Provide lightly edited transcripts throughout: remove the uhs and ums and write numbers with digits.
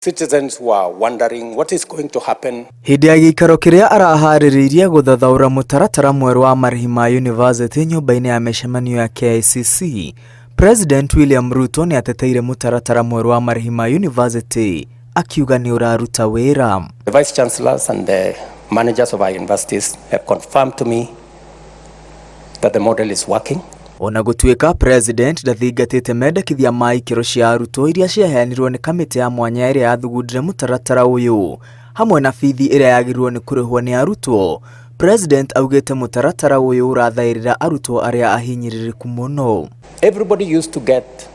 Citizens who are wondering what is going to happen. Hĩndĩ ya gĩikaro kĩrĩa araharĩrĩirie gũthathaũra mũtaratara mwerũ wa marĩhi ma yunivasĩtĩ nyũmba-inĩ ya mĩcemanio ya KICC, President William Ruto nĩ ateteire mũtaratara mwerũ wa marĩhi ma yunivasĩtĩ akiuga nĩ ũraruta wĩra. The vice chancellors and the managers of our universities have confirmed to me that the model is working. Ona gũtuĩka President ndathingatĩte mendekithia ma ikĩro cia arutwo iria ciaheanirwo nĩ kamĩtĩ ya mwanya ĩrĩa yathugundire mũtaratara ũyũ hamwe na bithi ĩrĩa yagĩrĩirwo nĩ kũrĩhwo nĩ arutwo, President augĩte mũtaratara ũyũ ũrathaĩrĩra arutwo arĩa ahinyĩrĩrĩku mũno. Everybody used to get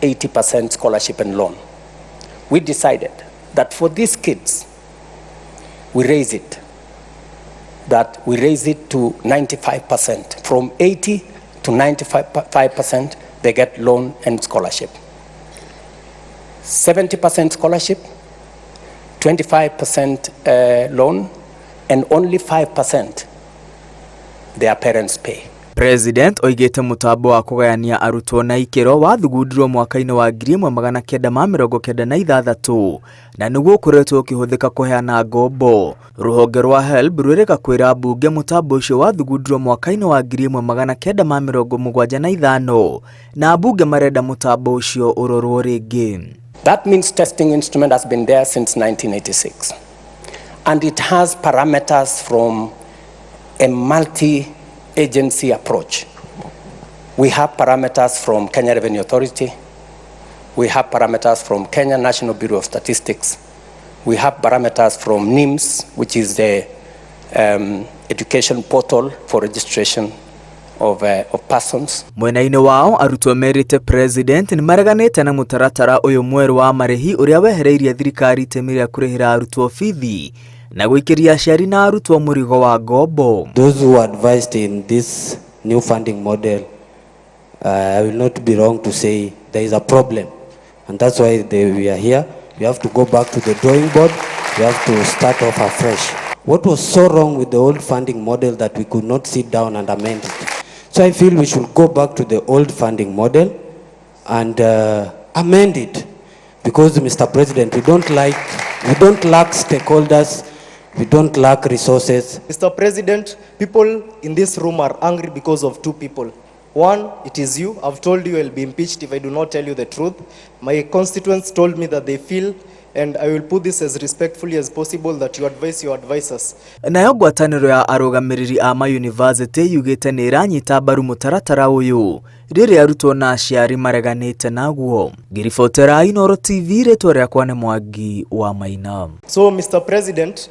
80% scholarship and loan. We decided that for these kids, we raise it. That we raise it to 95%. From 80 to 95%, they get loan and scholarship. 70% scholarship, 25% loan, and only 5% their parents pay. President oigĩte mũtambo wa kũgayania arutwo na ikĩro wathugundirwo mwaka-inĩ wa 1996 na nĩguo ũkoretwo ũkĩhũthĩka kũheana ngombo. Rũhonge rwa HELB rwĩrĩga kwĩra mbunge mũtambo ũcio wathugundirwo mwaka-inĩ wa 1975 na ambunge marenda mũtambo ũcio ũrorwo rĩngĩ. That means testing instrument has been there since 1986. And it has parameters from a multi-agency approach. We have parameters from Kenya Revenue Authority. We have parameters from Kenya National Bureau of Statistics. We have parameters from NIMS, which is the education portal for registration of persons. Mwena-inĩ wao arutwo merĩte President nĩ mareganĩte na mũtaratara ũyũ mwerũ wa marĩhi ũrĩa wehereirie thirikari itemi rĩa kũrĩhĩra arutwo bithi na gũikĩria aciari na arutwo mũrigo wa ngombo. Those who advised in this new funding model, I will not be wrong to say there is a problem. And that's why we are here. We have to go back to the drawing board. We have to start off afresh. What was so wrong with the old funding model that we could not sit down and amend it? So I feel we should go back to the old funding model and amend it. Because, Mr. President, we don't lack stakeholders, we don't lack resources. Mr. President, people in this room are angry because of two people. One, it is you. I've told you I'll be impeached if I do not tell you the truth. My constituents told me that they feel, and I will put this as respectfully as possible, that you advise your advisors. Nayo ngwatanĩro ya arũgamĩrĩri a mayunivasĩtĩ yugĩte nĩ ĩranyita mbaru mũtaratara ũyũ rĩrĩa arutwo na aciari mareganĩte naguo. Ngĩribotera Inooro TV, rĩtwa rĩakwa nĩ Mwangi wa Maina. So, Mr. President,